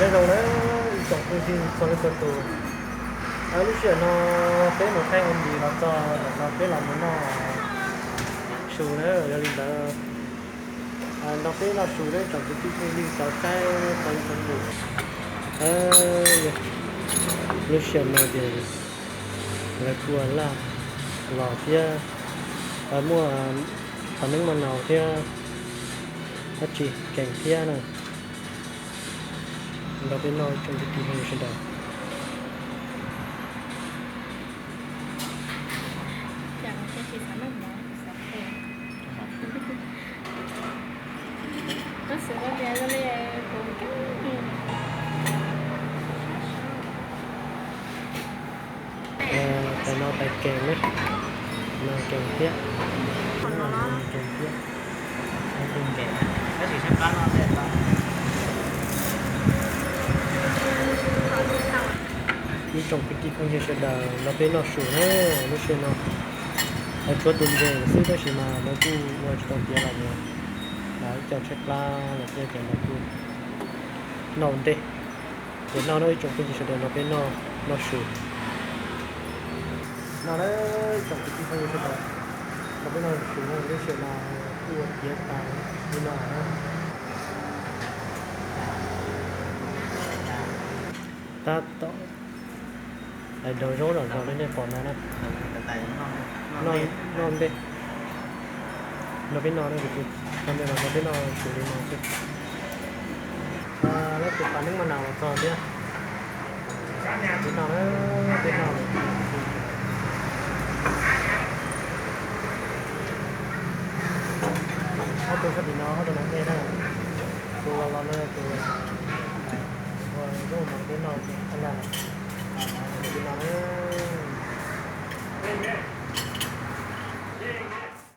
Nyob zoo na ib tsoom phooj ywg txhua leej txhua tus. Lub sij hawm no peb mus thaij ua ntsis los txog ntawm no peb los mus noj su na. Yog li ntawd nrog peb noj su na tsoom kwv tij phooj ywg txhua leej txhua tus. Lub sij hawm no ces lawv kuj ua laj los thiab, muaj phaj neeb maj naus thiab dab tsi keem thiab na. Nrog peb noj tsoom kwv tij phooj ywg sawv daws. Tais no tais keem na, no keem thiab, keem thiab. Ib tsoom kwv tij phooj ywg sawv daws nrog peb noj su na. Lub sij hawm no tshuav tus ntses xwb tab sis mas lawv kuj ua tsis tau tiav los mus, ib co tshaib plab los thiab ces lawv kuj noj ua ntej. Ces noj na ib tsoom phooj ywg sawv daws nrog peb noj, noj su. Noj na ib tsoom kwv tij phooj ywg sawv daws, nrog peb noj su na. Lub sij hawm no kuj ua tiav tas li no na. Tab tom daug zaub zom zaws li nej pom no na. Noj ntej, nrog peb noj na kwv tij, nrog peb noj su li no xwb. Lawv tus phaj neeb maj naus los txog thiab. Peb noj, peb noj. Ob tug sab tim no ob tug nas ej na, tus los los na tus ua zaub no peb noj, peb noj na.